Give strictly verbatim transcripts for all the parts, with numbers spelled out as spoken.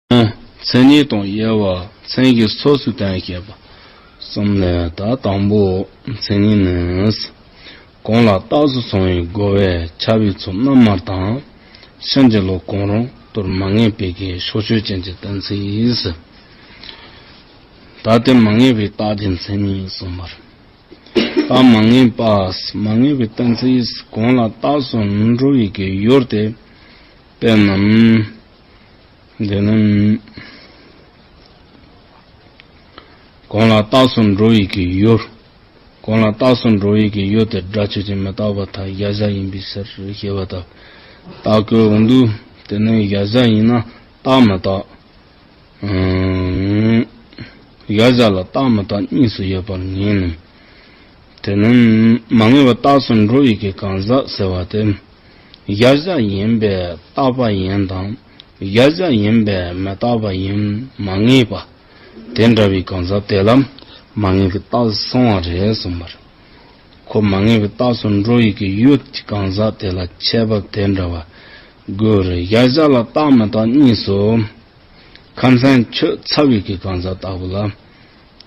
མཚན་ཉིད་དང་དབྱེ་བ་མཚན་གྱི་ཚོགས་སུ་བསྟན་བཤད་པ་གསུམ་ལས། ད་དང་པོ་མཚན་ཉིད་ནི། གང་ལ་རྟགས་སུ་སོང་བའི་རྒོལ་བས་ཁྱབ་པའི་ཚུལ་རྣམ་སྨིན་དང་། ཕྱིན་ཅི་ལོག་གང་རུང་དུ་མ་ངེས་པའི་གི་ཕྱོགས་ཆོས་ཅན་གྱི་གཏན་ཚིགས། ད་དེ་མ་ངེས་པའི་རྟགས་ཀྱི་མཚན་ཉིད་གསུངས་པ་རེད། ད་མ་ངེས་པ། མ་ངེས་པའི་གཏན་ཚིགས་གང་ལ་རྟགས་སུ་འགྲོ་བའི་གི་ཡུལ་དེ། དཔེར་ན། འདི་ནི། གང་ལ་རྟགས་སུ་འགྲོ་བའི་གི་ཡུལ། གང་ལ་རྟགས་སུ་འགྲོ་བའི་གི་ཡུལ་དེ་སྒྲ་ཆོས་ཅན་མི་རྟག་པར་ཐལ། གཞལ་བྱ་ཡིན་པའི་ཕྱིར་ཞེས་པ་དང་། རྟགས་ཀྱི་འོག་ཏུ། དེ་ནི་གཞལ་བྱ་ཡིན་ན་རྟག་མི་རྟག། ཨང་། གཞལ་བྱ་ལ་རྟག་མི་རྟག་གཉིས་སུ་ཡོད་པར་ངེས་ནས། དེ་ནི་མ་ངེས་པ་རྟགས་སུ་འགྲོ་བའི་གི་གང་ཟག་ཟེར་བ་དེ། གཞལ་བྱ་ཡིན་པས་རྟག་པ་ཡིན་དང་། གཞལ་བྱ་ཡིན་པས་མི་རྟག་པ་ཡིན་མ་ངེས་པ། དེ་འདྲ་བའི་གང་ཟག་དེ་ལ་མ་ངེས་པའི་རྟགས་སུ་སོང་བ་རེད་གསུངས་པ་རེད། ཁོ་མ་ངེས་པའི་རྟགས་སུ་འགྲོ་བའི་གི་ཡུལ་གྱི་གང་ཟག་དེ་ལ་ཁྱད་པར་དེ་འདྲ་བ་དགོས་རེད། གཞལ་བྱ་ལ་རྟག་མི་རྟག་གཉིས་སུ། ཁ་མཚན་ཆོད་ཚར་བའི་གི་གང་ཟག་ལྟ་བུ་ལ།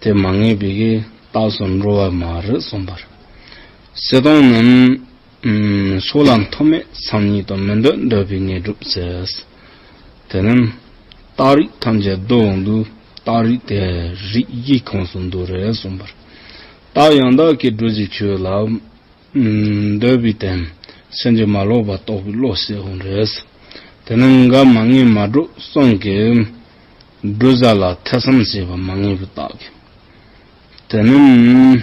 དེ་མ་ངེས་པའི་གི་རྟགས་སུ་འགྲོ་བ་མ་རེད་གསུངས་པ་རེད། སྤྱིར་བཏང་ནི། ཕྱོགས་ལ་མཐུ་མེད་མཚན་ཉིད་དང་། མི་འདོད་འདོད་པའི་ངེས་སྒྲུབ་ཟེར། དེ་ནི་རྟགས་རིགས་ཐམས་ཅད་བསྡུ་འོང་དུས་རྟགས་རིགས་དེ་རིགས་བཞིའི་ཁོངས་སུ་འདུ་རེད་གསུངས་པར། རྟགས་ཡང་དག་གི་སྒྲུབ་བྱའི་ཆོས་ལ་འདོད་པའི་དོན་ཕྱིན་ཅི་མ་ལོག་པ་རྟོགས་པའི་བློ་ཞེས་འོང་རེད། དེ་ནི་འགལ་མ་ངེས་མ་གྲུབ་གསུམ་གྱི་སྒྲུབ་བྱ་ལ་ཐེ་ཚོམ་བྱེད་པ་མ་ངེས་པའི་རྟགས་ཀྱི། དེ་ནི།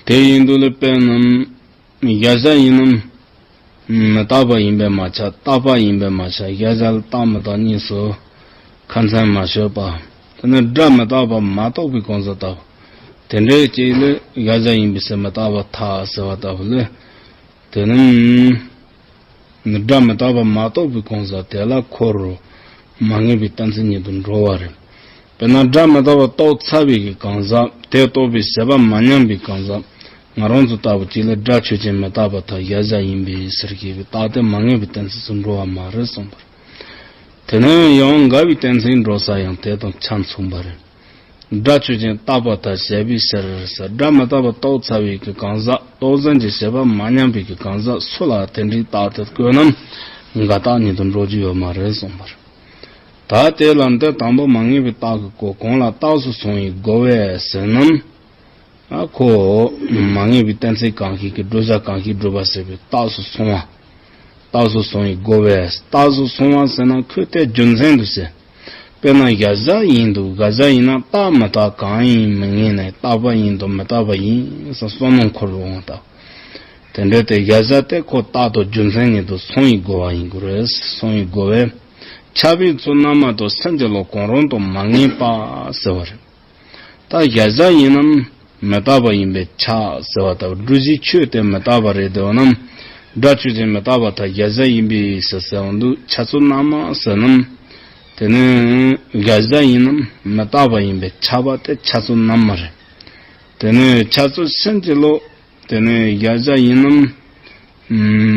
དེ་ཡིན་དུས་ལ་དཔེར་ན། གཞལ་བྱ་ཡིན་ནམ། མི་རྟག་པ་ཡིན་པས་མ་ཁྱབ། རྟག་པ་ཡིན་པས་མ་ཁྱབ། གཞལ་བྱ་ལ་རྟག་མི་རྟག་གཉིས་སུ་ཁ་མཚན་མ་ཆོད་པ། དེ་ནི་སྒྲ་མི་རྟག་པ་མ་རྟོགས་པའི་གང་ཟག་ལྟ་བུ། དེ་འདྲའི་ཅིག་ལ་གཞལ་བྱ་ཡིན་པའི་ཕྱིར་མི་རྟག་པར་ཐལ་ཟེར་བ་ལྟ་བུ་ལ། དེ་ནི། སྒྲ་མི་རྟག་པ་མ་རྟོགས་པའི་གང་ཟག་དེ་ལ་ཁོ་རང་མ་ངེས་པའི་གཏན་ཚིགས་ཉིད་དུ་འགྲོ་བ་རེད། དཔེར་ན་སྒྲ་མི་རྟག་པ་རྟོགས་ཚར་བའི་གི་གང་ཟག་དེ་རྟོགས་པའི་བྱེད་པ་མ་ཉམས་པའི་གང་ཟག་ང་རང་ཚོ་ལྟ་བུ་ཅིག་ལ་སྒྲ་ཆོས་ཅན་མི་རྟག་པར་ཐལ། གཞལ་བྱ་ཡིན་པའི་ཕྱིར་ཞེས་པའི་རྟགས་དེ་མ་ངེས་པའི་གཏན་ཚིགས་སུ་འགྲོ་བ་མ་རེད་གསུངས་པ་རེད། དེ་ནས་ཡང་འགལ་བའི་གཏན་ཚིགས་འགྲོ་ས་ཡང་དེ་དང་ཆ་མཚུངས་པ་རེད། སྒྲ་ཆོས་ཅན་རྟག་པར་ཐལ། གཞལ་བའི་ཕྱིར་ཟེར། སྒྲ་མི་རྟག་པ་རྟོགས་ཚར་བའི་གི་གང་ཟག་རྟོགས་ཟིན་གྱི་བྱེད་པ་མ་ཉམས་པའི་གི་གང་ཟག་སུ་ལ་དེ་འདྲའི་རྟགས་དེ་བཀོད་ནའང་འགལ་རྟགས་ཉིད་དུ་འགྲོ་རྒྱུ་ཡོད་མ་རེད་གསུངས་པ་རེད། ད་དེ་ལ་འདི་དང་པོ་མ་ངེས་པའི་རྟགས་ཀྱི་སྐོར། གང་ལ་རྟགས་སུ་སོང་བའི་རྒོལ་བས་ཟེར་ན། ཨ་ཁོ། མ་ངེས་པའི་གཏན་ཚིགས་གང་ཞིག་གི་བསྒྲུབ་བྱ་གང་ཞིག་བསྒྲུབ་པ་ཟེར་བའི་རྟགས་སུ་སོང་བ། རྟགས་སུ་སོང་བའི་རྒོལ་བས། རྟགས་སུ་སོང་བ་ཟེར་ན་ཁོས་དེ་རྒྱུ་མཚན་དུ་ཟེར། དཔེར་ན་གཞལ་བྱ་ཡིན་དུས་གཞལ་བྱ་ཡིན་ན་རྟག་མི་རྟག་གང་ཡིན་མི་ངེས་ནས་རྟག་པ་ཡིན་དང་མི་རྟག་པ་ཡིན་ཟེར་བསམ་མནོ་འཁོར་འོང་དང་། དེ་འདྲ་སྟེ་གཞལ་བྱ་དེ་ཁོ་རྟག་ཏུ་རྒྱུ་མཚན་ཉིད་དུ་སོང་བའི་རྒོལ་བ་ཡིན་དགོས་རེད། སོང་བའི་རྒོལ་བས། ཁྱབ་པའི་ཚུལ་རྣམ་སྨིན་དང་ཕྱིན་ཅི་ལོག་གང་རུང་དུ་མ་ངེས་པ་ཟེར་བ་རེད། ད་གཞལ་བྱ་ཡིན་ནམ་མི་རྟག་པ་ཡིན་པས་ཁྱབ་ཟེར་བ་ལྟ་བུ། བསྒྲུབ་བྱའི་ཆོས་དེ་མི་རྟག་པ་རེད་དེ་འོ་ན། སྒྲ་ཆོས་ཅན་མི་རྟག་པར་ཐལ། གཞལ་བྱ་ཡིན་པས་ཟེར་ཟེར་འོང་དུས་ཁྱབ་ཚུལ་རྣམ་སྨིན་ཟེར་ནམ། དེ་ནི་གཞལ་བྱ་ཡིན་ནམ་མི་རྟག་པ་ཡིན་པས་ཁྱབ་པ་དེ་ཁྱབ་ཚུལ་རྣམ་སྨིན་རེད། དེ་ནི་ཁྱབ་ཚུལ་ཕྱིན་ཅི་ལོག་དེ་ནི་གཞལ་བྱ་ཡིན་ནམ།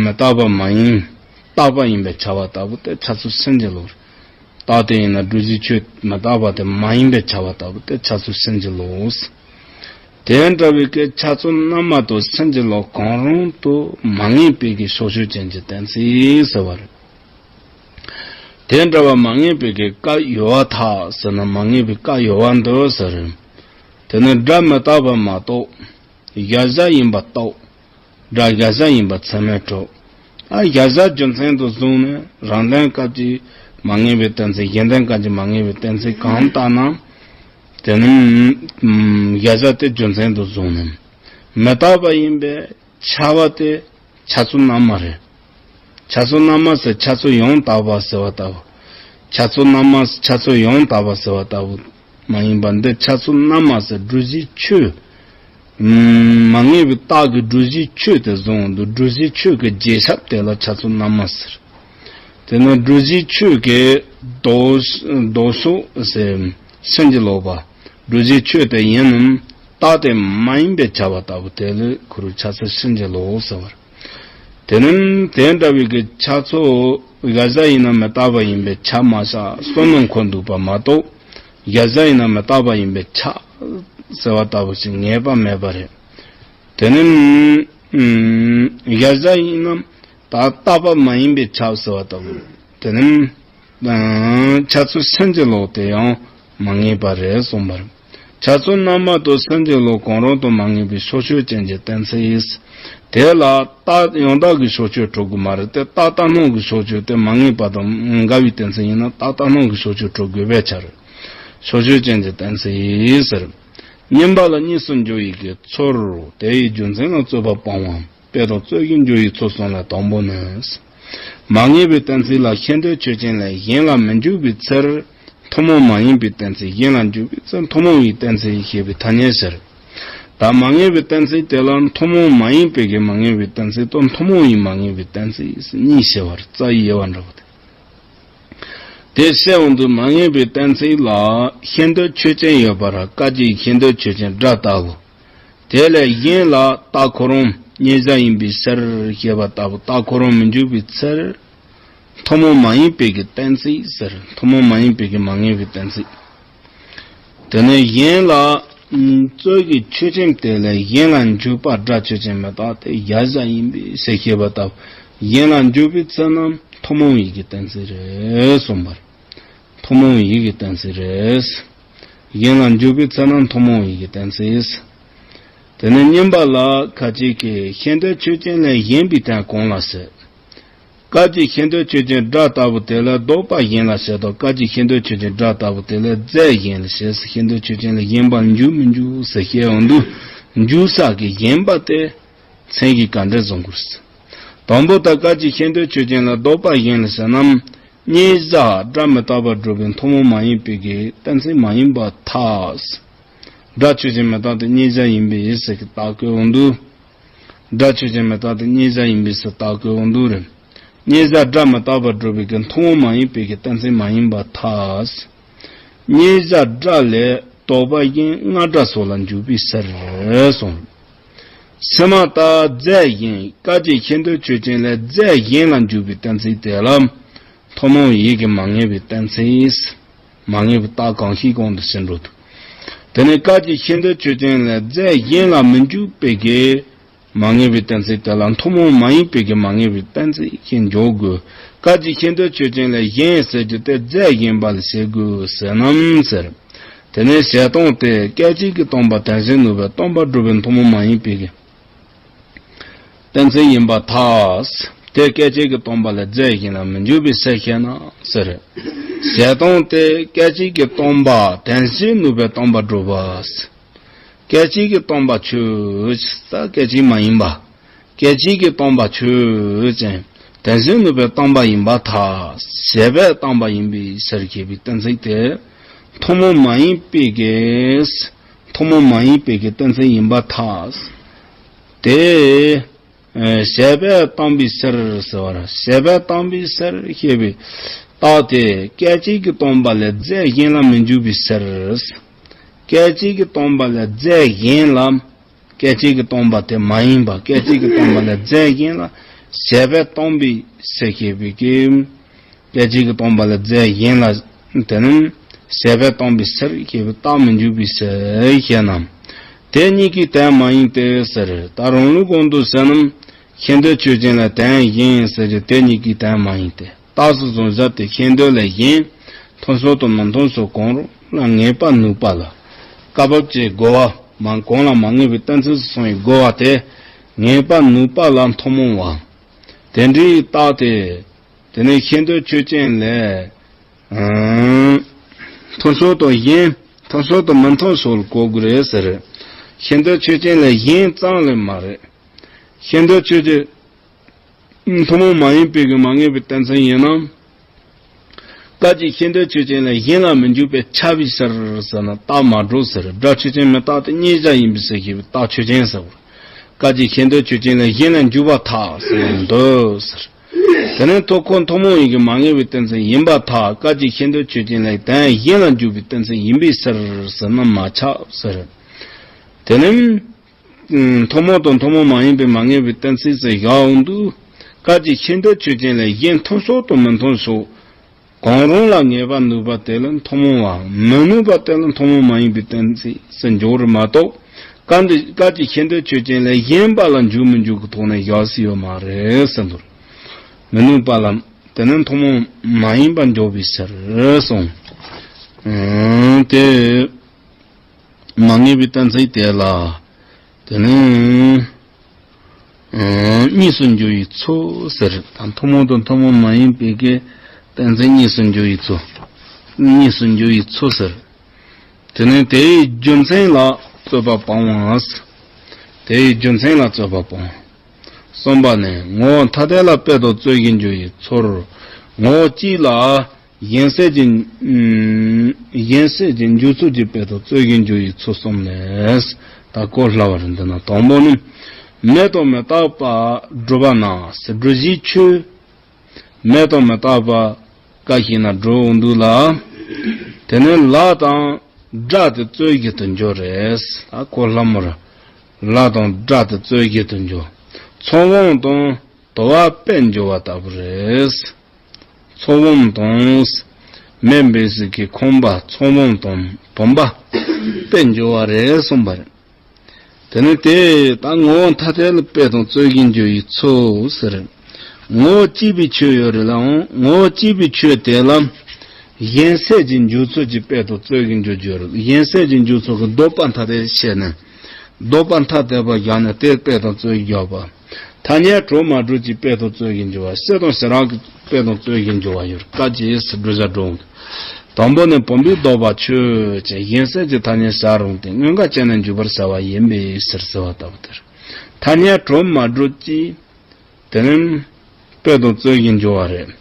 མི་རྟག་པ་མ་ཡིན། རྟག་པ་ཡིན་པས་ཁྱབ་པ་ལྟ་བུ་དེ་ཁྱབ་ཚུལ་ཕྱིན་ཅི་ལོག་རེད། རྟག་དེ་ཡིན་ན་བསྒྲུབ་བྱའི་ཆོས་མི་རྟག་པ་དེ་མ་ཡིན་པས་ཁྱབ་པ་ལྟ་བུ་དེ་ཁྱབ་ཚུལ་ཕྱིན་ཅི་ལོག་དེ་འདྲ་བའི་སྐད་ཁྱབ་ཚུལ་རྣམ་སྨིན་དང་ཕྱིན་ཅི་ལོག་གང་རུང་དུ་མ་ངེས་པའི་གི་ཕྱོགས་ཆོས་ཅན་གྱི་གཏན་ཚིགས་ཟེར་བ་རེད། དེ་འདྲ་བ་མ་ངེས་པའི་གི་སྐབས་ཡོད་པར་ཐལ་ཟེར་ན་མ་ངེས་པའི་སྐབས་ཡོད་པར་འདོད་ཟེར། དེ་ནི་སྒྲ་མི་རྟག་པ་མ་རྟོགས། གཞལ་བྱ་ཡིན་པ་རྟོགས། སྒྲ་གཞལ་བྱ་ཡིན་པ་ཚད་མས་གྲུབ། ཨ་གཞལ་བྱ་རྒྱུ་མཚན་དུ་བཟུང་ནས་རང་དོན་སྐབས་ཀྱི་མ་ངེས་པའི་གཏན་ཚིགས། གཞན་དོན་སྐབས་ཀྱི་མ་ངེས་པའི་གཏན་ཚིགས་གང་ལྟར་ན། དེ་ནི་གཞལ་བྱ་དེ་རྒྱུ་མཚན་དུ་བཟུང་ནས། མི་རྟག་པ་ཡིན་པས་ཁྱབ་པ་དེ་ཁྱབ་ཚུལ་རྣམ་སྨིན་རེད། ཁྱབ་ཚུལ་རྣམ་སྨིན་ཟེར་ཁྱབ་ཚུལ་ཡང་དག་པ་ཟེར་བ་ལྟ་བུ། ཁྱབ་ཚུལ་རྣམ་སྨིན་ཁྱབ་ཚུལ་ཡང་དག་པ་ཟེར་བ་ལྟ་བུ་མ་ཡིན་པ་འདི་ཁྱབ་ཚུལ་རྣམ་སྨིན་ཟེར་བསྒྲུབ་བྱའི་ཆོས། མ་ངེས་པའི་རྟགས་ཀྱི་བསྒྲུབ་བྱའི་ཆོས་དེ་བཟུང་འདུག་བསྒྲུབ་བྱའི་ཆོས་ཀྱི་རྗེས་ཁྱབ་དེ་ལ་ཁྱབ་ཚུལ་རྣམ་སྨིན་ཟེར། དེ་ནི་བསྒྲུབ་བྱའི་ཆོས་ཀྱི་ལྡོག་ལྡོག་ཕྱོགས་ཟེར་ཕྱིན་ཅི་ལོག་པ། བསྒྲུབ་བྱའི་ཆོས་དེ་ཡིན་ནམ་རྟག་དེ་མ་ཡིན་པས་ཁྱབ་པ་ལྟ་བུ་དེ་ལ་ཁོ་རང་ཁྱབ་ཚུལ་ཕྱིན་ཅི་ལོག་ཟེར་བ་རེད། དེ་ནི་དེ་འདྲ་བའི་གི་ཆ་ཚོགས་གཞལ་བྱ་ཡིན་ན་མི་རྟག་པ་ཡིན་པའི་ཆ་མ་བཞག་བསམ་བློ་འཁོར་འདུག་པ་མ་གཏོགས། གཞལ་བྱ་ཡིན་ན་མི་རྟག་པ་ཡིན་པའི་ཆ་ཟེར་བ་ལྟ་བུ་ཞིག་ངེས་པ་མེད་པ་རེད། དེ་ནི་ཨུམ་གཞལ་བྱ་ཡིན་ན་ད་རྟག་པ་མ་ཡིན་པའི་ཆ་ཟེར་བ་ལྟ་བུ། དེ་ནི་ཆ་ཚོགས་ཕྱིན་ཅི་ལོག་དེ་ཡང་མ་ངེས་པ་རེད་གསུངས་པ་རེད། ཆ་ཚོགས་རྣམ་པ་དང་ཕྱིན་ཅི་ལོག་གང་རུང་དུ་མ་ངེས་པའི་ཕྱོགས་ཆོས་ཅན་གྱི་གཏན་ཚིགས། དེ་ལ་རྟགས་ཡང་དག་གི་ཕྱོགས་ཆོས་གྲུབ་དགོས་མ་རེད་དེ། རྟགས་རྟག་སྣང་གི་ཕྱོགས་ཆོས་དེ་མ་ངེས་པ་དང་འགལ་བའི་གཏན་ཚིགས་ཡིན་ན་རྟགས་རྟག་སྣང་གི་ཕྱོགས་ཆོས་གྲུབ་དགོས་པའི་ཕྱིར། ཕྱོགས་ཆོས་ཅན་གྱི་གཏན་ཚིགས་ཟེར། བསྙེན་པ་ལ་གཉིས་སུ་འགྱུར་བའི་གི་ཚུལ། དེ་ཡི་རྒྱུ་མཚན་ལ་རྩོད་པ་སྤང་བའམ། དཔེ་དང་རྩོད་ཀྱི་འགྱུར་བའི་ཚུལ་གསུམ་ལས་དང་པོ་ནི། མ་ངེས་པའི་གཏན་ཚིགས་ལ་ཤེས་འདོད་ཆོས་ཅན་ལས་གཞན་ལ་མི་འཇུག་པའི་ཕྱིར། ཐུན་མོང་མ་ཡིན་པའི་གཏན་ཚིགས་གཞན་ལ་འཇུག་པའི་ཚེ་ཐུན་མོང་བའི་གཏན་ཚིགས་ཞེས་པའི་ཐ་སྙད་ཟེར། ད་མ་ངེས་པའི་གཏན་ཚིགས་དེ་ལ་ཐུན་མོང་མ་ཡིན་པའི་གི་མ་ངེས་པའི་གཏན་ཚིགས་དང་ཐུན་མོང་བའི་མ་ངེས་པའི་གཏན་ཚིགས་གཉིས་བྱེད་པར་རྩ་བའི་དབྱེ་བ་འདྲ་བོ་དེ། དེ་བཤད་འོང་དུས་མ་ངེས་པའི་གཏན་ཚིགས་ལ་ཤེས་འདོད་ཆོས་ཅན་ཡོད་པར་སྐབས་ཀྱི་ཤེས་འདོད་ཆོས་ཅན་སྒྲ་ལྟ་བུ། དེ་ལས་གཞན་ལ་རྟགས་ཁོ་རང་ཉེ་བཞག་ཡིན་པའི་ཕྱིར་ཞེས་པ་ལྟ་བུ། རྟགས་ཁོ་རང་མི་འཇུག་པའི་ཕྱིར། ཐུན་མོང་མ་ཡིན་པའི་གི་གཏན་ཚིགས་ཟེར། ཐུན་མོང་མ་ཡིན་པའི་གི་མ་ངེས་པའི་གཏན་ཚིགས། དེ་ནས་གཞན་ལ་རྩོད་ཀྱི་ཆོས་ཅན་དེ་ལས་གཞན་ལ་འཇུག་པ་སྒྲ་ཆོས་ཅན་མི་རྟག་སྟེ་གཞལ་བྱ་ཡིན་པའི་ཕྱིར་ཞེས་པ་ལྟ་བུ། གཞན་ལ་འཇུག་པའི་ཚེ་རྣམས་ཐུན་མོང་བའི་གི་གཏན་ཚིགས་རེད་གསུངས་པ་རེད། ཐུན་མོང་བའི་གི་གཏན་ཚིགས་རེད། གཞན་ལ་འཇུག་པའི་ཚེ་རྣམས་ཐུན་མོང་བའི་གི་གཏན་ཚིགས། དེ་ནས་བསྙེན་པ་ལ་ཁ་ཅིག་གིས་ཤེས་འདོད་ཆོས་ཅན་ལས་གཞན་པའི་དོན་གང་ལ་ཟེར། སྐབས་ཀྱི་ཤེས་འདོད་ཆོས་ཅན་སྒྲ་ལྟ་བུ་དེ་ལ་ལྡོག་པ་གཞན་ལ་བྱེད་དོ། སྐབས་ཀྱི་ཤེས་འདོད་ཆོས་ཅན་སྒྲ་ལྟ་བུ་དེ་ལ་རྫས་གཞན་ལ་བྱེད་ཟེར། ཤེས་འདོད་ཆོས་ཅན་ལ་གཞན་པ་འཇུག་མི་འཇུག་ཟེར་བཤད་འོང་དུས་འཇུག་ས་གི་གཞན་པ་དེ་མཚན་གྱིས་ག་འདྲ་བཟུང་དགོས་ཟེར། དང་པོ་ད་སྐབས་ཀྱི་ཤེས་འདོད་ཆོས་ཅན་ལ་ལྡོག་པ་གཞན་ལ་བྱེད་རྣམས། ཉེ་བཞག་སྒྲ་མི་རྟག་པར་སྒྲུབ་པའི་ཐུན་མོང་མ་ཡིན་པའི་གི་གཏན་ཚིགས་མ་ཡིན་པར་ཐལ། སྒྲ་ཆོས་ཅན་མི་རྟག་སྟེ་ཉེ་བཞག་ཡིན་པའི་ཕྱིར་ཞེས་རྟགས་བཀོད་འོང་དུས། སྒྲ་ཆོས་ཅན་མི་རྟག་སྟེ་ཉེ་བཞག་ཡིན་པའི་ཕྱིར་རྟགས་བཀོད་འོང་དུས་རེད། ཉེ་བཞག་སྒྲ་མི་རྟག་པར་སྒྲུབ་པའི་གི་ཐུན་མོང་མ་ཡིན་པའི་གི་གཏན་ཚིགས་མ་ཡིན་པར་ཐལ། ཉེ་བཞག་སྒྲ་ལས་ལྡོག་པ་གཞན་སྔ་སྒྲ་སོགས་ལ་འཇུག་པའི་ཕྱིར་གསུངས། ཕྱི་མ་ལྟར་རྫས་གཞན་སྐབས་ཀྱི་ཤེས་འདོད་ཆོས་ཅན་ལས་རྫས་གཞན་ལ་འཇུག་པའི་གཏན་ཚིགས་དེ་ལ་ཐུན་མོང་ཡིད་ཀྱི་མ་ངེས་པའི་གཏན་ཚིགས། མ་ངེས་པའི་རྟགས་གང་ཞིག་གོང་དུ་ཕྱིན་འགྲོ་འདུག་དེ་ནས་སྐབས་ཀྱི་ཤེས་འདོད་ཆོས་ཅན་ལས་རྫས་གཞན་ལ་མི་འཇུག་པའི་གི་མ་ངེས་པའི་གཏན་ཚིགས་དེ་ལ་ཐུན་མོང་མ་ཡིན་པའི་གི་མ་ངེས་པའི་གཏན་ཚིགས་ཤིག་འཇོག་དགོས། སྐབས་ཀྱི་ཤེས་འདོད་ཆོས་ཅན་ལས་གཞན་ཟེར་རྒྱུ་དེ་རྫས་གཞན་པ་ལ་བྱེད་དགོས་ཟེར་རྣམས་ཟེར། དེ་ནས་བྱེད་སྟངས་དེ་སྐད་ཅིག་གིས་སྟོང་པ་དོན་གཞན་ནུབ་པའི་སྟོང་པར་སྒྲུབ་པའི་ཐུན་མོང་མ་ཡིན་པའི་གི་གཏན་ཚིགས་ཡིན་པར་ཐལ། དེ་སྐད་ཅིག་གིས་སྟོང་པ་ལ་རྫས་གཞན་ལ་མི་འཇུག་པའི་ཕྱིར་ཞེ་ན་ཟེར། བྱེད་སྟངས་དེ་སྐད་ཅིག་གིས་སྟོང་པ་དོན་གཞན་ནུབ་པའི་སྟོང་པར་སྒྲུབ་པ། སྐད་ཅིག་གིས་སྟོང་པ་ཆོས་ཅན། སྐད་ཅིག་མ་ཡིན་པ། སྐད་ཅིག་གིས་སྟོང་པ་ཆོས་ཅན། དོན་གཞན་ནུབ་པའི་སྟོང་པ་ཡིན་པར་ཐལ། བྱས་པས་སྟོང་པ་ཡིན་པའི་ཕྱིར་ཞེས་པའི་གཏན་ཚིགས་དེ། ཐུན་མོང་མ་ཡིན་པའི་གི། ཐུན་མོང་མ་ཡིན་པའི་གི་གཏན་ཚིགས་ཡིན་པར་ཐལ། དེ། བྱས་པས་སྟོང་པའི་ཕྱིར་ཟེར་བ་རེད། བྱས་པས་སྟོང་པའི་ཕྱིར་ཞེས་པའི་རྟགས་དེ་སྐད་ཅིག་གིས་སྟོང་པ་ལས་རྫས་གཞན་ལ་མི་འཇུག་པའི་ཕྱིར། སྐད་ཅིག་གིས་སྟོང་པ་ལས་རྫས་གཞན་ལ། སྐད་ཅིག་གིས་སྟོང་པ་དེ་མ་ཡིན་པ། སྐད་ཅིག་གིས་སྟོང་པ་ལས་རྫས་གཞན་ལ་བྱས་པས་སྟོང་པའི་ཕྱིར་ཞེས་པའི་གི། སྐད་ཅིག་གིས་སྟོང་པ་ལས་རྫས་གཞན་ལ། དེ་ནི་བྱས་པས་སྟོང་པའི་ཕྱིར་ཞེས་པའི་རྟགས་མི་འཇུག་པའི་ཕྱིར་ཞེ་ན། དེ་གཉིས་ཀྱི་དོན་མ་ཡིན་ཏེ་ཟེར། ད་རང་ལུགས་གོང་དུ་ཟེར་རྣམས་ཤེས་འདོད་ཆོས་ཅན་ལ་དོན་གཞན་ཟེར་གྱི་དེ་གཉིས་ཀྱི་དོན་མ་ཡིན་ཏེ། རྟགས་སུ་བཟུང་བཞག་སྟེ་ཤེས་འདོད་ལས་གཞན་མཐུན་ཕྱོགས་དང་མི་མཐུན་ཕྱོགས་གང་རུང་ལ་ངེས་པ་ནུས་པ་ལ། སྐབས་བབ་ཀྱི་རྒོལ་བ་མ་གང་ལ་མ་ངེས་པའི་གཏན་ཚིགས་སུ་སོང་བའི་རྒོལ་བ་དེ་ངེས་པ་ནུས་པ་ལ་ཐུན་མོང་བ། དེ་འདྲའི་རྟགས་དེ། དེ་ནས་ཤེས་འདོད་ཆོས་ཅན་ལས། ཨང་། མཐུན་ཕྱོགས་དང་གཞན། མཐུན་ཕྱོགས་དང་མི་མཐུན་ཕྱོགས་ལ་གོ་དགོས་རེད་ཟེར། ཤེས་འདོད་ཆོས་ཅན་ལས་གཞན་ཙམ་ལས་མ་རེད། ཤེས་འདོད་ཆོས་ཅན། ཐུན་མོང་མ་ཡིན་པའི་གི་མ་ངེས་པའི་གཏན་ཚིགས་ཡིན་ན། སྐབས་ཀྱི་ཤེས་འདོད་ཆོས་ཅན་ལས་གཞན་ལ་མི་འཇུག་པས་ཁྱབ་པའི་ཕྱིར་ཟེར་ན་རྟགས་མ་གྲུབ་ཟེར། སྒྲ་ཆོས་ཅན་མི་རྟག་སྟེ་གཉིས་ཆར་ཡིན་པའི་ཕྱིར་ཞེས་པའི་རྟགས་ཆོས་ཅན་ཟེར་བ། སྐབས་ཀྱི་ཤེས་འདོད་ཆོས་ཅན་ལས་གཞན་ལ་འཇུག་པར་ཐལ་ཟེར་ཡང་འདོད་ཟེར། དེ་ནས་ཐུན་མོང་ཐུན་མོང་ཡིན་གྱི་མ་ངེས་པའི་གཏན་ཚིགས་ཡིན་པར་ཐལ། སྐབས་ཀྱི་ཤེས་འདོད་ཆོས་ཅན་ལས་དོན་གཞན་ལ་འཇུག་པའི་གཏན་ཚིགས་ཡིན་པའི་ཕྱིར་ཟེར་ན་མ་ཁྱབ་ཟེར། དེ་ནི། ཐུན་མོང་དང་ཐུན་མོང་མ་ཡིན་པའི་མ་ངེས་པའི་གཏན་ཚིགས་སུ་བཞག་འོང་དུས། སྐབས་ཀྱི་ཤེས་འདོད་ཆོས་ཅན་ལས་གཞན་མཐུན་ཕྱོགས་དང་མི་མཐུན་ཕྱོགས། གང་རུང་ལ་ངེས་པར་ནུས་པ་དེ་ལ་ཐུན་མོང་བའམ་མི་ནུས་པ་དེ་ལ་ཐུན་མོང་མ་ཡིན་པའི་གཏན་ཚིགས་སུ་འཇོག་རེད་མ་གཏོགས། སྐབས་འདི་སྐབས་ཀྱི་ཤེས་འདོད་ཆོས་ཅན་ལས་གཞན་པ་ལ་འཇུག་མི་འཇུག་གི་ཐོག་ནས་བཞག་སྲིད་ཡོད་མ་རེད་ཟེར་འདུག་མི་ནུས་པ་ལ་དེ་ནི་ཐུན་མོང་མ་ཡིན་པར་འཇོག་པའི་ཕྱིར་གསུངས། ཨང་། དེ་མ་ངེས་པའི་གཏན་ཚིགས་དེ་ལ། དེ་ནི། ཨང་། གཉིས་སུ་འགྱུར་བའི་ཚུལ་ཟེར། ད་ཐུན་མོང་དང་ཐུན་མོང་མ་ཡིན་པའི་གི་གཏན་ཚིགས་གཉིས་སུ་འགྱུར་བའི་ཚུལ། གཉིས་སུ་འགྱུར་བའི་ཚུལ་ཟེར། དེ་ནི་དེའི་རྒྱུ་མཚན་ལ་རྩོད་པ་སྤོང་བ། དེའི་རྒྱུ་མཚན་ལ་རྩོད་པ་སྤོང་། གསུམ་པ་ནི་ངོ་བོ་ཐ་དད་ལ་དཔེ་དང་རྩོད་གཞི་འགྱུར་བའི་ཚུལ། ངོ་བོ་གཅིག་ལ་གཞན་སེལ་གྱི། ཨུམ། གཞན་སེལ་གྱི་འཇུག་ཚུལ་གྱི་དཔེ་དང་རྩོད་གཞི་འགྱུར་བའི་ཚུལ་གསུམ་ལས། ད་གོ་སླ་བ་རེད། འདི་ན་དང་པོ་ནི། མེ་དང་མི་རྟག་པ་སྒྲུབ་པ་ན་ཟེར། སྒྲུབ་བྱའི་ཆོས། མེ་དང་མི་རྟག་པ་བཀའ་བཞིན་ན་སྒྲུབ་འོང་དུས་ལ། དེ་ནི་ལ་དང་སྒྲ་དེ་རྩོད་གཞི་དུ་འགྱུར་རེད། ད་གོ་སླ་མོ་རེད། ལ་དང་སྒྲ་དེ་རྩོད་གཞི་དུ་འགྱུར། ཚོར་བ་དང་དུ་བ་དཔེ་འཇོག་པ་ལྟ་བུ་རེད། ཚོར་བ་དང་། མེ་འབར་ཟེར་གྱི་ཁང་པ་ཚོར་བ་དང་བུམ་པ་དཔེ་འཇོག་པ་རེད་གསུངས་པ་རེད། དེ་ནི་དེ་ད་ངོ་བོ་ཐ་དད་ལ་དཔེ་དང་རྩོད་གཞི་འགྱུར་བའི་ཚུལ་ཟེར། ངོ་བོ་གཅིག་པའི་ཆོས་ཡོད་རེད་ལ། འོང་། ངོ་བོ་གཅིག་པའི་ཆོས་དེ་ལ་གཞན་སེལ་གྱི་འཇུག་ཚུལ་གྱི་དཔེ་དང་རྩོད་གཞི་འགྱུར་རྒྱུ་རེད། གཞན་སེལ་གྱི་འཇུག་ཚུལ་གྱི་ལྡོག་པ་ཐ་དད་བཤད་ནས། ལྡོག་པ་ཐ་དད་པ་བཞག་ནས་དེར་དཔེ་དང་རྩོད་གཞི་འཇོག་པ། ཐ་སྙད་གྲུབ་མ་གྲུབ་ཀྱི་དཔེ་དང་རྩོད་གཞི་འགྱུར་བ། སེལ་དང་བྱེ་བྲག་གི་དཔེ་དང་རྩོད་གཞི་འགྱུར་བ་ཡོད། སྐབས་ཀྱི་སྒྲུབ་བྱ་སྒྲུབ། དང་པོ་ནི་བུམ་པའི་ལྡོག་པ་ཆོས་ཅན། གཞན་སེལ་གྱི་ཐ་སྙད་བྱ་རུང་སྟེ། མངོན་དགག་བྱས་ནས་འཇུག་པར་བྱ་བ་ཡིན་པའི་ཕྱིར་ཟེར་བ་ལྟ་བུ་དེར། ཐ་སྙད་གྲུབ་མ་གྲུབ་ཀྱི། དེ་ནི་དཔེ་དང་རྩོད་གཞི་འགྱུར་བ་རེད།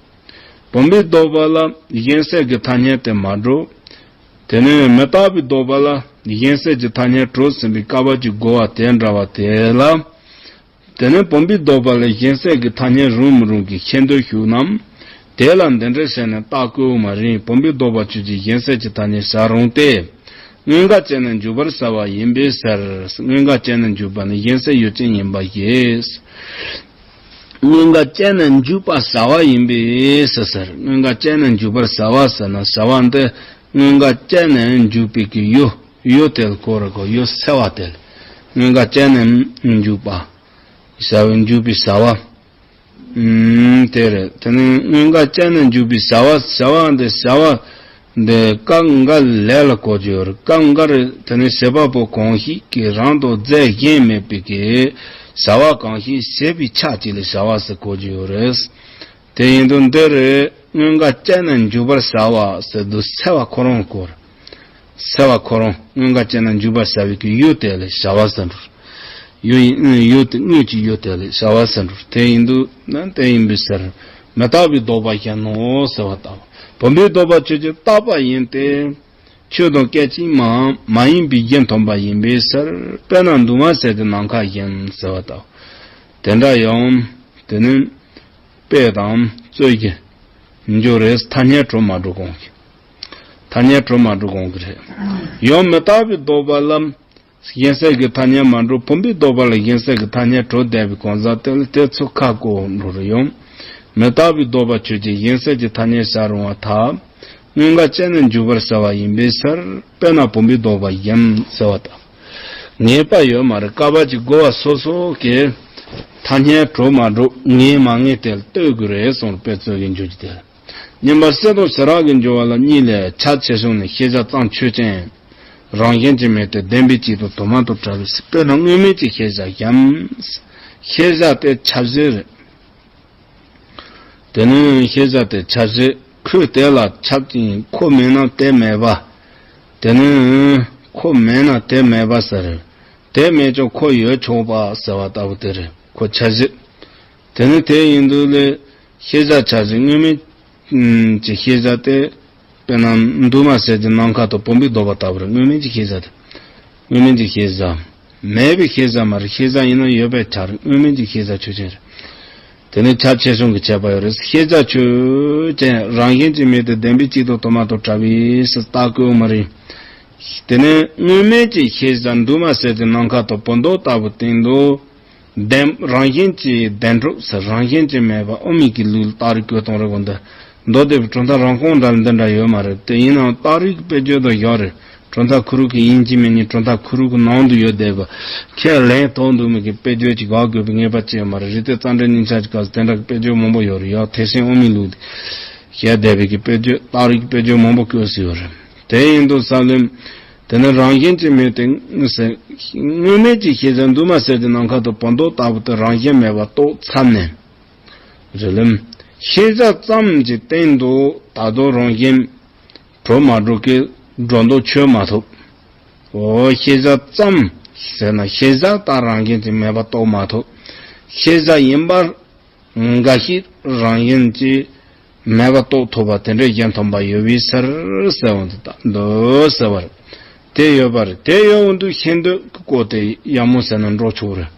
བུམ་པའི་ལྡོག་པ་ལ་གཞན་སེལ་གྱི་ཐ་སྙད་དེ་མ་གྲུབ། དེ་ནི་མི་རྟག་པའི་ལྡོག་པ་ལ་གཞན་སེལ་གྱི་ཐ་སྙད་གྲུབ་ཟིན་པའི་བསྐལ་པ་གྱི་རྒོལ་བ་དེ་འདྲ་བ་དེ་ལ། དེ་ནི་བུམ་པའི་ལྡོག་པ་ལ་གཞན་སེལ་གྱི་ཐ་སྙད་རུང་མི་རུང་གི་ཤེས་འདོད་ཞུགས་ན། དེ་ལ་འདི་འདྲ་བྱས་ནས་རྟགས་བཀོད་འོང་མ་རེད། བུམ་པའི་ལྡོག་པ་ཆོས་ཅན། གཞན་སེལ་གྱི་ཐ་སྙད་བྱ་རུང་སྟེ། མངོན་དགག་བྱས་ནས་འཇུག་པར་བྱ་བ་ཡིན་པའི་ཕྱིར། མངོན་དགག་བྱས་ནས་འཇུག་པ་ནི་གཞན་སེལ་ཡུལ་ཅན་ཡིན་པ་ཞེས། མངོན་དགག་བྱས་ནས་འཇུག་པར་བྱ་བ་ཡིན་པའི་ཕྱིར་ཟེར། མངོན་དགག་བྱས་ནས་འཇུག་པར་བྱ་བ་ཟེར་ན་བྱ་བ་འདི་མངོན་དགག་བྱས་ནས་འཇུག་པའི་གི་ཡུལ། ཡུལ་དེ་ལ་གོ་རེད་གོ། ཡུལ་སེལ་བ་དེ་ལ་མངོན་དགག་བྱས་ནས་འཇུག་པ། བྱ་བ་འཇུག་པའི་བྱ་བ། ཨུམ། དེ་རེད། དེ་ནི་མངོན་དགག་བྱས་ནས་འཇུག་པའི་བྱ་བ། བྱ་བ་འདི་བྱ་བ་འདི་སྐབས་འགའ་ལས་ལ་གོ་རྒྱུ་ཡོད་རེད། སྐབས་འགའ་རེ་དེ་ནི་བྱེད་པ་པོ་གང་ཞིག་གིས་རང་དང་རྫས་གཞན་མེད་པའི་གི་བྱ་བ་གང་ཞིག་བྱེད་པའི་ཆ་གཅིག་ལ་བྱ་བ་ཟེར་གོ་རྒྱུ་ཡོད་རེད། དེ་ཡིན་དུས་འདི་རེད། མངོན་དགག་བྱས་ནས་འཇུག་པར་བྱ་བ་ཟེར་དུས་སེལ་བ་ཁོ་རང་གོ་རེད། སེལ་བ་ཁོ་རང་། མངོན་དགག་བྱས་ནས་འཇུག་པར་བྱ་བའི་གི་ཡུལ་དེ་ལ་བྱ་བ་ཟེར་འགྲོ། ཡུལ་ཡིན། ཡུལ་དེ་དངོས་ཀྱི་ཡུལ་དེ་ལ་བྱ་བ་ཟེར་འགྲོ། དེ་ཡིན་དུས་ན་དེ་ཡིན་པའི་ཕྱིར། མི་རྟག་པའི་ལྡོག་པ་གཞན་ནོ་ཟེར་བ་ལྟ་བུ། བུམ་པའི་ལྡོག་པ་ཆོས་ཅན་རྟག་པ་ཡིན་ཏེ། ཆོས་དང་སྐད་ཅིག་མའང་མ་ཡིན་པའི་གཞི་མཐུན་པ་ཡིན་པའི་ཕྱིར། དཔེར་ན་འདུས་མ་བྱས་ཀྱི་ནམ་མཁའ་བཞིན་ཟེར་བ་ལྟ་བུ། དེ་འདྲ་ཡང་། དེ་ནི། དཔེ་དང་རྩོད་གཞི་འགྱུར་རེད། ཐ་སྙད་གྲུབ་མ་གྲུབ་གོང་གི། ཐ་སྙད་གྲུབ་མ་གྲུབ་གོང་གི་རེད། ཡང་མི་རྟག་པའི་ལྡོག་པ་ལ་གཞན་སེལ་གྱི་ཐ་སྙད་མ་གྲུབ། བུམ་པའི་ལྡོག་པ་ལ་གཞན་སེལ་གྱི་ཐ་སྙད་གྲུབ་བསྡད་པའི་གང་ཟག་དེ་ལ་དེ་ཚོ་ཁ་བཀོད་འགྲོ་རུ་ཡང་། མི་རྟག་པའི་ལྡོག་པ་ཆོས་ཅན། གཞན་སེལ་གྱི་ཐ་སྙད་བྱ་རུང་བ་དག། མངོན་དགག་བྱས་ནས་འཇུག་པར་བྱ་བ་ཡིན་པའི་ཕྱིར། དཔེར་ན་བུམ་པའི་ལྡོག་པ་བཞིན་ཟེར་བ་དང་། ངེས་པ་ཡོད་མ་རེད། བསྐལ་པ་གྱི་རྒོལ་བ་སོ་སོ་གི་ཐ་སྙད་གྲུབ་མ་གྲུབ། ངེས་མ་ངེས་དེ་ལ་ལྟོས་དགོས་རེད་གསུངས། དཔེ་རྩོད་ཀྱི་འཇུག་རྒྱུ་དེ་ལ། གཉིས་པ་སེལ་དང་བྱེ་བྲག་གི་འགྱུར་བ་ལ་གཉིས་ལས། ཁྱབ་ཆེ་ཆུང་ནི་ཤེས་བྱ་ཙམ་ཆོས་ཅན། རང་བཞིན་གྱིས་མེད་དེ་བདེན་པའི་གཅིག་དང་དུ་མ་དང་བྲལ་བའི་ཕྱིར། དཔེར་ན་དངོས་མེད་ཀྱི་ཤེས་བྱ་བཞིན། ཤེས་བྱ་དེ་ཁྱབ་བྱེད་རེད། དེ་ནི་ཤེས་བྱ་དེ་ཁྱབ་བྱེད། ཁོས་དེ་ལ་ཁྱབ་ཅིང་ཁོ་མེད་ན་དེ་མེད་པ། དེ་ནི་ཁོ་མེད་ན་དེ་མེད་པ་ཟེར། དེ་མེད་ཀྱང་ཁོ་ཡོད་ཆོག་པ་ཟེར་བ་ལྟ་བུ་དེ་རེད། ཁོ་ཁྱབ་བྱེད། དེ་ནི་དེ་ཡིན་དུས་ལས་ཤེས་བྱ་ཁྱབ་བྱེད། དངོས་མེད་ཀྱི་ཤེས་བྱ་དེ། དཔེར་ན་འདུས་མ་བྱས་ཀྱི་ནམ་མཁའ་དང་བུམ་པའི་ལྡོག་པ་ལྟ་བུར་དངོས་མེད་ཀྱི་ཤེས་བྱ་དེ། དངོས་མེད་ཀྱི་ཤེས་བྱ། མེད་པའི་ཤེས་བྱ་མ་རེད། ཤེས་བྱ་ཡིན་ན་ཡོད་པའི་ཆ་རེད། དངོས་མེད་ཀྱི་ཤེས་བྱ་ཆོས་ཅན་རེད། དེ་ནི་ཁྱབ་ཆེ་ཆུང་གི་ཁྱད་པར་ཡོད་རེད། ཤེས་བྱ་ཆོས་ཅན་རང་བཞིན་གྱིས་མེད་དེ་བདེན་པའི་གཅིག་དང་དུ་མ་དང་བྲལ་བའི་ཕྱིར་རྟགས་བཀོད་མ་རེད། དེ་ནི་དངོས་མེད་ཀྱི་ཤེས་བྱ་འདུས་མ་བྱས་ཀྱི་ནམ་མཁའ་དང་བུམ་ལྡོག་ལྟ་བུ་སྟེང་དུ། བདེན། རང་བཞིན་གྱིས་བདེན་གྲུབ་ཟེར། རང་བཞིན་གྱིས་མེད་པ་དབུ་མའི་གི་ལུགས་རྟགས་རིགས་བཀོད་སྟངས་རེད་གོ། འདི་མདོ་སྡེ་པའི་གྲུབ་མཐའ་རང་རྐང་འདྲ་ལ་འདི་འདྲ་ཡོད་མ་རེད། དེ་ཡིན་ནའང་རྟགས་རིགས་དཔེ་བརྗོད་དང་ཡོད་རེད། གྲུབ་མཐའ་ཁུ་རུ་གི་ཡིན་གཅིག་མིན་གཉིས་གྲུབ་མཐའ་ཁུ་རུ་གི་ནང་དུ་ཡོད་བསྡད་པ། ཁས་ལེན་ཐོག་འདུག་མི་གི་དཔེ་བརྗོད་ཅིག་དགག་དགོས་པའི་ངེས་པ་ཅི་ཡང་མ་རེད། རིགས་གཏེར་རྩ་འགྲེལ་གཉིས་ཆ་གི་སྐབས་སུ་དེ་འདྲ་གི་དཔེ་བརྗོད་མང་པོ་ཡོད་རེད། ཡང་ཐེག་ཆེན་དབུ་མའི་ལུགས་དེ་བཤད་བསྡད་པའི་གི་དཔེ་བརྗོད། རྟགས་རིགས་དཔེ་བརྗོད་མང་པོ་བཀོད་སྲིད་ཡོད་རེད། དེ་ཡིན་དུས་ས་ལེམ། དེ་ནི་རང་བཞིན་གྱིས་མེད་དེ། དངོས་མེད་ཀྱི་ཤེས་བྱ་འདུས་མ་བྱས་ཀྱི་ནམ་མཁའ་དང་བུམ་མདོག་ལྟ་བུ་དེ་རང་བཞིན་མེད་པར་རྟོགས་ཚར་ནས། རེད་ལམ། ཤེས་བྱ་ཙམ་གྱི་སྟེང་དུ་ད་དུང་རང་བཞིན་གྲུབ་མ་གྲུབ་ཀྱི་སྒྲོ་འདོགས་ཆོད་མ་ཐུབ། འོ་ཤེས་བྱ་ཙམ་ཟེར་ན་ཤེས་བྱ་ལྟར་རང་བཞིན་གྱིས་མེད་པར་རྟོགས་མ་ཐུབ། ཤེས་བྱ་ཡིན་པར་འགའ་ཞིག་རང་བཞིན་གྱིས་མེད་པ་རྟོགས་ཐུབ་པ་དེ་འདྲའི་གཞན་མཐོང་པ་ཡོད་པའི་ཕྱིར་ཟེར་བ་འདི་ལྟ་འདུག་ཟེར་བ་རེད། དེ་ཡོད་པ་རེད། དེ་ཡོད་འོང་དུས་ཤེས་འདོད་ཀྱི་སྐོར་དེ་ཡག་མོ་ཟེར་ན་འགྲོ་ཆོག་རེད།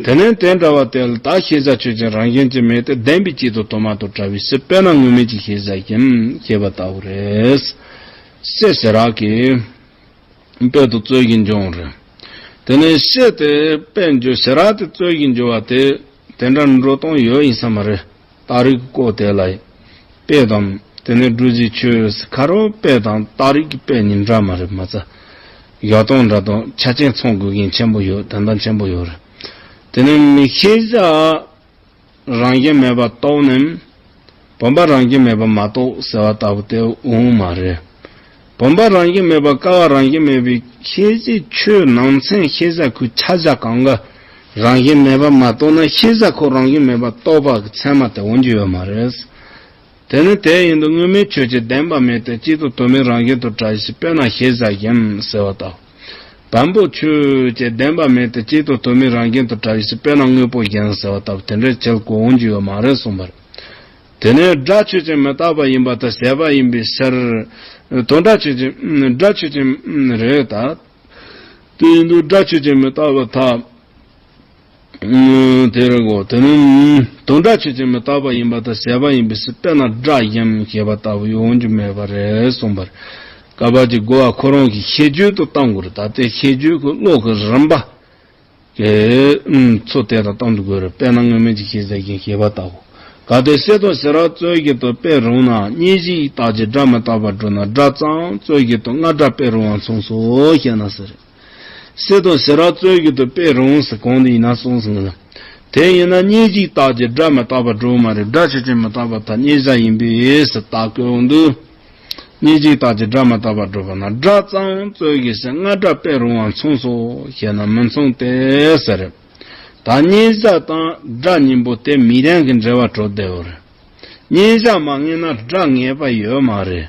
དེ་ནས་དེ་འདྲ་བ་དེ་ལ་ད་ཤེས་བྱ་ཆོས་ཅན་རང་བཞིན་གྱིས་མེད་དེ་བདེན་པའི་སྤྱི་དང་དུ་མ་དང་བྲལ་བའི་ཕྱིར། དཔེར་ན་དངོས་མེད་ཀྱི་ཤེས་བྱ་བཞིན་ཞེས་པ་ལྟ་བུ་རེད། སེ་ཟེར་རག་གི་དཔེ་དང་རྩོད་ཀྱི་འབྱུང་རེད། དེ་ནས་ཤེས་དེ་དཔེ་འཇོག་ཟེར་ར་དེ་རྩོད་ཀྱི་འཇོག་པ་དེ་དེ་འདྲ་འགྲོ་སྟངས་ཡོད་ཡིན་ས་མ་རེད། རྟགས་རིགས་ཀྱི་སྐོར་དེ་ལ་ཡིན། དཔེ་དང་དེ་ནས་སྒྲུབ་བྱའི་ཆོས་ཁ་རོག་དཔེ་དང་རྟགས་རིགས་ཀྱི་དཔེ་གཉིས་འདྲ་མ་རེད་མ་ཚད། ཡག་སྟངས་འདྲ་དང་ཆ་རྐྱེན་ཚང་དགོས་མཁན་ཆེན་པོ་ཡོད། དོན་དག་ཆེན་པོ་ཡོད་རེད། དེ་ནས་མི་ཤེས་བྱ། རང་བཞིན་མེད་པ་རྟོགས་ནས། བུམ་པ་རང་བཞིན་མེད་པ་མ་རྟོགས་ཟེར་བ་ལྟ་བུ་དེ་འོང་མ་རེད། བུམ་པ་རང་བཞིན་མེད་པ་ཀ་བ་རང་བཞིན་མེད་པའི་ཤེས་བྱའི་ཆོས་ནང་ཚན་ཤེས་བྱ་ཁོའི་ཆ་བཞག་གང་ག་རང་བཞིན་མེད་པ་མ་རྟོགས་ན་ཤེས་བྱ་ཁོ་རང་བཞིན་མེད་པ་རྟོགས་པ་གི་ཚད་མ་དེ་འོང་རྒྱུ་ཡོད་མ་རེད། དེ་ནི་དེ་ཡིན་དུས་དངོས་མེད་ཆོས་ཅན་བདེན་པ་མེད་དེ་སྤྱི་དང་དུ་མའི་རང་བཞིན་དུ་བྲལ་བའི་ཕྱིར། དཔེར་ན་ཤེས་བྱ་བཞིན་ཟེར་བ་ལྟ་བུ། བམ་པོ་ཆོས་ཅན་བདེན་པ་མེད་དེ་སྤྱི་དང་དུ་མའི་རང་བཞིན་དུ་བྲལ་བའི་ཕྱིར། དཔེར་ན་དངོས་པོ་བཞིན་ཟེར་བ་ལྟ་བུ་དེ་འདྲའི་ཕྱིར་གོ་འོང་རྒྱུ་ཡོད་མ་རེད་གསུངས་པ་རེད། དེ་ནས་སྒྲ་ཆོས་ཅན་མི་རྟག་པ་ཡིན་པ་དང་བྱས་པ་ཡིན་པའི་ཕྱིར། དོན་སྒྲ་ཆོས་ཅན། སྒྲ་ཆོས་ཅན་རེད་ད། དེ་ཡིན་དུས་སྒྲ་ཆོས་ཅན་མི་རྟག་པ་ཐལ། དེ་རེད་གོ། དེ་ནི་དོན་སྒྲ་ཆོས་ཅན་མི་རྟག་པ་ཡིན་པ་དང་བྱས་པ་ཡིན་པའི་ཕྱིར། དཔེར་ན་སྒྲ་བཞིན་ཞེས་པ་ལྟ་བུ་ཡོང་རྒྱུ་མེད་པ་རེད་གསུངས་པར། སྐབས་ཀྱི་རྒོལ་བ་ཁོ་རང་གི་ཤེས་རྒྱུད་དུ་བཏང་དགོས་རེད། ད་ལྟའི་ཤེས་རྒྱུད་ཀྱི་བློ་གི་རིམ་པ་གི་ཚུལ་དེ་དང་བཏང་དུ་དགོས་རེད། དཔེར་ན་དངོས་མེད་ཀྱི་ཤེས་བྱ་བཞིན་ཞེས་པ་ལྟ་བུ། གལ་ཏེ་སེ་དང་ཤེས་རབ་རྩོད་བཞིན་དུ་དཔེ་རུང་ན། སྙན་ཞིང་རྟགས་ཀྱིས་སྒྲ་མི་རྟག་པར་སྒྲུབ་ན། སྒྲ་ཙམ་རྩོད་བཞིན་དུ་རྔ་སྒྲ་དཔེ་རུང་བ་མཚུངས་སོ་ཞེ་ན་ཟེར། སེ་དང་ཤེས་རབ་རྩོད་བཞིན་དུ་དཔེ་རུང་ཟེར་གོང་དུ་ཡིན་ན་གསུངས་ཟིན་ལ། དེ་ཡིན་ན་སྙན་ཞིང་རྟགས་ཀྱིས་སྒྲ་མི་རྟག་པར་སྒྲུབ་མ་རེད། སྒྲ་ཆོས་ཅན་མི་རྟག་པ་དང་སྙན་ཞག་ཡིན་པས་ཟེར་རྟགས་བཀོད་འོང་དུས། སྙན་ཞིང་རྟགས་ཀྱིས་སྒྲ་མི་རྟག་པར་སྒྲུབ་པ་ན། སྒྲ་ཙམ་རྩོད་བཞིན་ཟེར་རྔ་སྒྲ་དཔེ་རུང་བ་མཚུངས་སོ་ཞེ་ན་མི་མཚུངས་ཏེ་ཟེར། ད་སྙན་ཞག་དང་སྒྲ་གཉིས་པོ་དེ་མིང་དོན་གྱི་འབྲེལ་བ་གྲུབ་བསྡད་ཡོད་རེད། སྙན་ཞག་མ་ངེས་ན་སྒྲ་ངེས་པ་ཡོད་མ་རེད།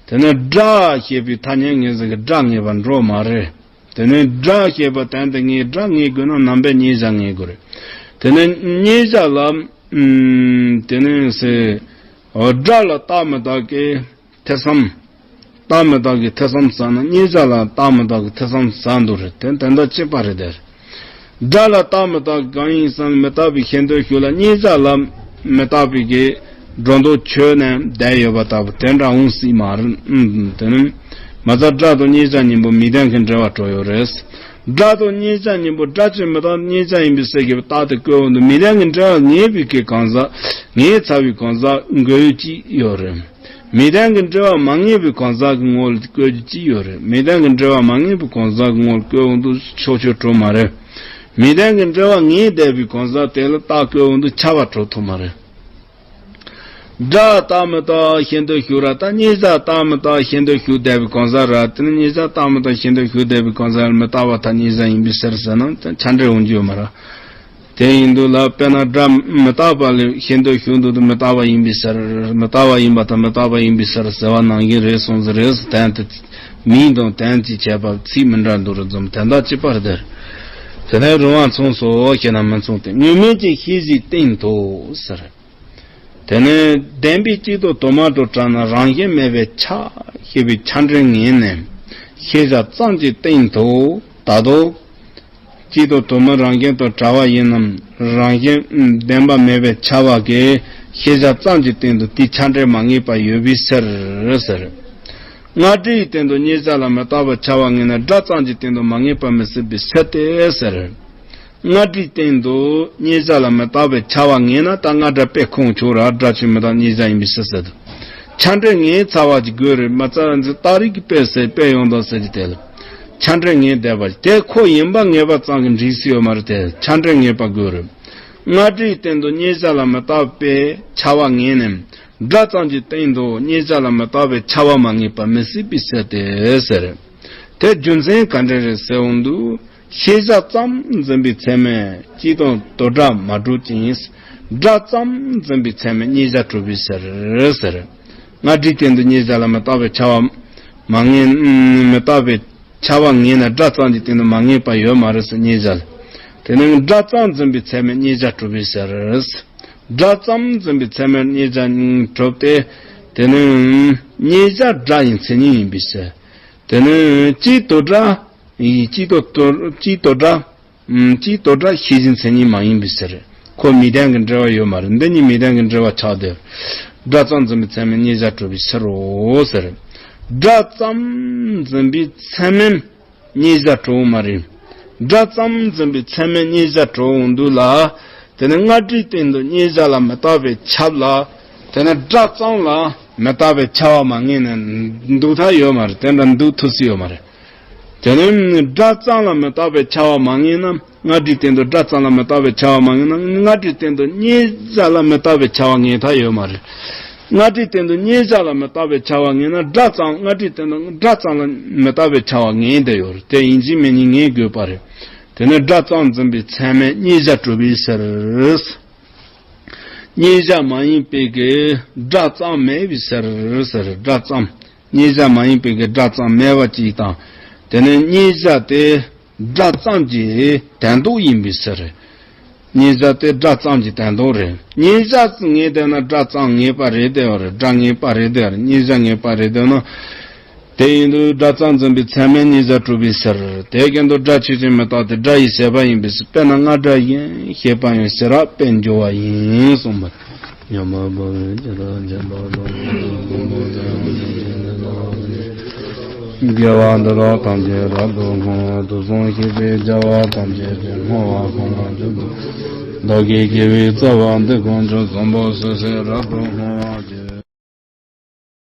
དེ་ནས་སྒྲ་ཞེས་པའི་ཐ་སྙད་ངེས་ཟིན་གྱི་སྒྲ་ངེས་པ་འགྲོ་མ་རེད། དེ་ནས་སྒྲ་ཞེས་པ་དོན་དུ་ངེས། སྒྲ་ངེས་དགོས་ན་རྣམ་པའི་སྙན་ཞག་ངེས་དགོས་རེད། དེ་ནས་སྙན་ཞག་ལ། ཨུམ། དེ་ནས་སེ། འོ་སྒྲ་ལ་རྟག་མི་རྟག་གི་ཐེ་ཚོམ། རྟག་མི་རྟག་གི་ཐེ་ཚོམ་ཟ་ན་སྙན་ཞག་ལ་རྟག་མི་རྟག་གི་ཐེ་ཚོམ་ཟ་འདུག་རེད། དེ་དོན་དག་གཅིག་པ་རེད་དེ། སྒྲ་ལ་རྟག་མི་རྟག་གང་ཡིན་ཟེར་ན་མི་རྟག་པའི་ཤེས་འདོད་ཞུགས་ལ་སྙན་ཞག་ལ་མི་རྟག་པའི་གི་སྒྲོ་འདོགས་ཆོད་ནས་བསྡད་ཡོད་པ་ལྟ་བུ་དེ་འདྲ་འོང་སྲིད་མ་རེད། ཨུམ། དེ་ནི་མ་རྩ་སྒྲ་དང་སྙན་ཞག་གཉིས་པོ་མིང་དོན་གྱི་འབྲེལ་བ་གྲུབ་ཡོད་རེད། སྒྲ་དང་སྙན་ཞག་གཉིས་པོ་སྒྲ་ཆོས་མི་རྟག་སྙན་ཞག་ཡིན་པའི་ཕྱིར་ཞེས་པའི་རྟགས་དེ་བཀོད་འོང་དུས་མིང་དོན་གྱི་འབྲེལ་བ་ངེས་པའི་གི་གང་ཟག་ངེས་ཚར་བའི་གང་ཟག་འགོད་ཡུལ་གཅིག་ཡོད་རེད། མིང་དོན་གྱི་འབྲེལ་བ་མ་ངེས་པའི་གང་ཟག་གི་ངོ་ལ་བཀོད་རྒྱུ་གཅིག་ཡོད་རེད། མིང་དོན་གྱི་འབྲེལ་བ་མ་ངེས་པའི་གང་ཟག་གི་ངོ་ལ་བཀོད་འོང་དུས་ཕྱོགས་ཆོས་གྲུབ་མ་རེད། མིང་དོན་གྱི་འབྲེལ་བ་ངེས་བསྡད་པའི་གང་ཟག་དེ་ལ་རྟགས་བཀོད་འོང་དུས་ཁྱབ་པ་གྲུབ་ཐུབ་མ་རེད། སྒྲ་རྟག་མི་རྟག་ཤེས་འདོད་ཞུགས་ར་ད་སྙན་ཞག་རྟག་མི་རྟག་ཤེས་འདོད་ཞུགས་བསྡད་པའི་གང་ཟག་ར་དེ་ནི་སྙན་ཞག་རྟག་མི་རྟག་ཤེས་འདོད་ཞུགས་བསྡད་པའི་གང་ཟག་ལ་མི་རྟག་པ་ད་སྙན་ཞག་ཡིན་པའི་ཕྱིར་ཟེར་ན་ཆ་འདྲེ་འོང་རྒྱུ་ཡོད་མ་རེད། དེ་ཡིན་དུས་ལ་དཔེར་ན་སྒྲ་མི་རྟག་པ་ལ་ཤེས་འདོད་ཞུགས་འདུག་དུས་མི་རྟག་པ་ཡིན་པའི་ཕྱིར། མི་རྟག་པ་ཡིན་པ་དང་མི་རྟག་པ་ཡིན་པའི་ཕྱིར་ཟེར་བ་ནང་བཞིན་རེད་གསུངས་ཟིན་རེད། དོན་དེ་མིང་དང་དོན་གྱི་ཁྱད་པར་ཚིག་མི་འདྲ་འདུག་རེད་འཛོམས་དོན་དག་གཅིག་པ་རེད་དེ། དེ་ནས་རུང་བ་མཚུངས་སོ་ཞེ་ན་མི་མཚུངས་ཏེ་དངོས་མེད་ཀྱི་ཤེས་བྱའི་སྟེང་དུ་ཟེར། དེ་ནས་བདེན་པའི་གཅིག་ཏུ་དུ་མ་དུ་བྲལ་ན་རང་བཞིན་མེད་པའི་ཆ་ཞེས་པའི་ཆ་འདྲེན་ངེས་ནས་ཤེས་བྱ་ཙམ་གྱི་སྟེང་དུ་ད་དུ་གཅིག་ཏུ་དུ་མ་རང་བཞིན་དུ་བྲལ་བ་ཡིན་ནམ་རང་བཞིན་བདེན་པ་མེད་པའི་ཆ་བ་གི་ཤེས་བྱ་ཙམ་གྱི་སྟེང་དུ་དེའི་ཆ་འདྲེན་མ་ངེས་པ་ཡོད་པའི་ཕྱིར་ཟེར། རྔ་སྒྲའི་སྟེང་དུ་སྙན་ཞག་ལ་མི་རྟག་པའི་ཆ་བ་ངེས་ན་སྒྲ་ཙམ་གྱི་སྟེང་དུ་མ་ངེས་པ་མི་སྲིད་པའི་ཕྱིར་ཏེ་ཟེར། སྔ་འདྲིས་སྟེང་དུ་རྙེད་བྱ་ལ་མི་རྟག་པའི་ཁྱབ་པ་ངེས་ན། ད་སྔ་སྒྲ་དཔེ་ཁུངས་ཆོད་ར། སྒྲ་ཆོས་མི་རྟག་རྙེད་བྱ་ཡིན་པའི་ཕྱིར་ཟེར་དུས། ཁྱབ་འབྲེལ་ངེས་ཚར་བ་ཅིག་དགོས་རེད། མ་རྩ་བ་འཛིན་རྟགས་རིགས་ཀྱི་དཔེ་ཟེར། དཔེ་ཡང་དག་ཟེར་གྱི་དེ་ལ། ཁྱབ་འབྲེལ་ངེས་བསྡད་པ་དེ་ཁོ་ཡིན་པ་ངེས་པ་ཙམ་གྱིས་འགྲིག་སྲིད་ཡོད་མ་རེད་དེ། ཁྱབ་འབྲེལ་ངེས་པ་དགོས་རེད། སྔ་འདྲིས་སྟེང་དུ་རྙེད་བྱ་ལ་མི་རྟག་པའི་ཁྱབ་པ་ངེས་ནས། སྒྲ་ཙམ་གྱི་སྟེང་དུ་རྙེད་བྱ་ལ་མི་རྟག་པའི་ཁྱབ་པ་མ་ངེས་པ་མི་སྲིད་པའི་ཕྱིར་ཏེ་ཟེར། དེ་རྒྱུ་མཚན་ག་འདྲ་རེད་ཟེར་འོང་དུས། ཤེས་བྱ་ཙམ་འཛིན་པའི་ཚད་མས་སྤྱི་དང་དོན་སྒྲ་མ་གྲུབ་ཅིང་། སྒྲ་ཙམ་འཛིན་པའི་ཚད་མས་རྙེད་བྱ་གྲུབ་པའི་ཕྱིར་ཟེར། སྔ་འདྲིས་སྟེང་དུ་རྙེད་བྱ་ལ་མི་རྟག་པའི་ཁྱབ་པ་མ་ངེས། མི་རྟག་པའི་ཁྱབ་པ་ངེས་ན་སྒྲ་ཙམ་གྱི་སྟེང་དུ་མ་ངེས་པ་ཡོད་མ་རེད་ཟེར། རྙེད་བྱ་ལ། དེ་ནི་སྒྲ་ཙམ་འཛིན་པའི་ཚད་མས་རྙེད་བྱ་གྲུབ་པའི་ཕྱིར། སྒྲ་ཙམ་འཛིན་པའི་ཚད་མས་རྙེད་བྱ་གྲུབ་སྟེ། དེ་ནི་རྙེད་བྱ་སྒྲ་ཡི་མཚན་ཉིད་ཡིན་པའི་ཕྱིར། དེ་ནི་སྤྱིའི་དོན་སྒྲ་ཡི། སྤྱིའི་དོན་སྤྱིའི་དོན་སྒྲ། ཨམ། སྤྱིའི་དོན་སྒྲ་ཤེས་བྱའི་མཚན་ཉིད་མ་ཡིན་པའི་ཕྱིར། ཁོ་མི་ལྡན་གྱི་འབྲེལ་བ་ཡོད་མ་རེད། འདི་གཉིས་མི་ལྡན་གྱི་འབྲེལ་བ་ཆགས་ཏེ། སྒྲ་ཙམ་འཛིན་པའི་ཚད་མས་རྙེད་བྱ་གྲུབ་པའི་ཕྱིར་རོ་ཟེར། སྒྲ་ཙམ་འཛིན་པའི་ཚད་མས་རྙེད་བྱ་གྲུབ་པ་མ་རེད། སྒྲ་ཙམ་འཛིན་པའི་ཚད་མས་རྙེད་བྱ་གྲུབ་འོང་དུས་ལ། དེ་ནི་སྔ་འདྲིས་སྟེང་དུ་རྙེད་བྱ་ལ་མི་རྟག་པའི་ཁྱབ་ལ། དེ་ནི་སྒྲ་ཙམ་ལ་མི་རྟག་པའི་ཁྱབ་པ་མ་ངེས་ན་འདུག་ཐབས་ཡོད་མ་རེད། དེ་འདྲ་འདུག་ཐུབ་ས་ཡོད་མ་རེད། དེ་ནི་སྒྲ་ཙམ་ལ་མི་རྟག་པའི་ཁྱབ་པ་མ་ངེས་ན། སྔ་འདྲིས་སྟེང་དུ་སྒྲ་ཙམ་ལ་མི་རྟག་པའི་ཁྱབ་པ་མ་ངེས་ན། སྔ་འདྲིས་སྟེང་དུ་རྙེད་བྱ་ལ་མི་རྟག་པའི་ཁྱབ་པ་ངེས་ཐབས་ཡོད་མ་རེད། སྔ་འདྲིས་སྟེང་དུ་རྙེད་བྱ་ལ་མི་རྟག་པའི་ཁྱབ་པ་ངེས་ན། སྒྲ་ཙམ། སྔ་འདྲིས་སྟེང་དུ་སྒྲ་ཙམ་ལ་མི་རྟག་པའི་ཁྱབ་པ་ངེས་བསྡད་ཡོད་རེད། དེ་ཡིན་གཅིག་མིན་གཉིས་ངེས་དགོས་པ་རེད། དེ་ནི་སྒྲ་ཙམ་འཛིན་པའི་ཚད་མས་རྙེད་བྱ་གྲུབ་པའི་ཕྱིར། རྙེད་བྱ་མ་ཡིན་པའི་གི་སྒྲ་ཙམ་མེད་པའི་ཕྱིར་ཟེར། སྒྲ་ཙམ། རྙེད་བྱ་མ་ཡིན་པའི་གི་སྒྲ་ཙམ་མེད་པ་གཅིག་དང་། དེ་ནི་རྙེད་བྱ་དེ་སྒྲ་ཙམ་གྱི་དོན་ལྡོག་ཡིན་པའི་ཕྱིར། རྙེད་བྱ་དེ་སྒྲ་ཙམ་གྱི་དོན་ལྡོག་རེད། རྙེད་བྱ་ངེས་བསྡད་ན་སྒྲ་ཙམ་ངེས་པ་རེད་དེ་བ་རེད། སྒྲ་ངེས་པ་རེད་དེ་བ་རེད། རྙེད་བྱ་ངེས་པ་རེད་དེ་ན། དེ་ཡིན་དུས་སྒྲ་ཙམ་འཛིན་པའི་ཚད་མས་རྙེད་བྱ་གྲུབ་པའི་ཕྱིར། དེ་ཀུན་ཏུ་སྒྲ་ཆོས་ཅན་མི་རྟག་སྟེ། སྒྲ་ཡི་བྱས་པ་ཡིན་པའི་ཕྱིར། དཔེར་ན་སྔ་སྒྲ་ཡིན། ཞེས་པ་ཡང་ཕྱི་རབས་དཔེར་འགྱུར་བ་ཡིན་གསུངས་པ། ཉམས་པ་བའི་ཇི་ལྟར་འཇམ་པ་དང་། དགེ་བ་འདི་དག་ཐམས་ཅད་རབ་ཏུ་བསྔོ། དུག་གསུམ་ཞིག་པའི་བྱ་བ་ཐམས་ཅད་ཀྱང་བསྔོ་བ་གང་ལ་འཇུག་གོ། བདག་གིས་དགེ་བའི་རྩ་བ་འདི་ཀུན་ཀྱང་བཟང་པོ་སོ་སོས་རབ་ཏུ་བསྔོ་བར་བགྱི།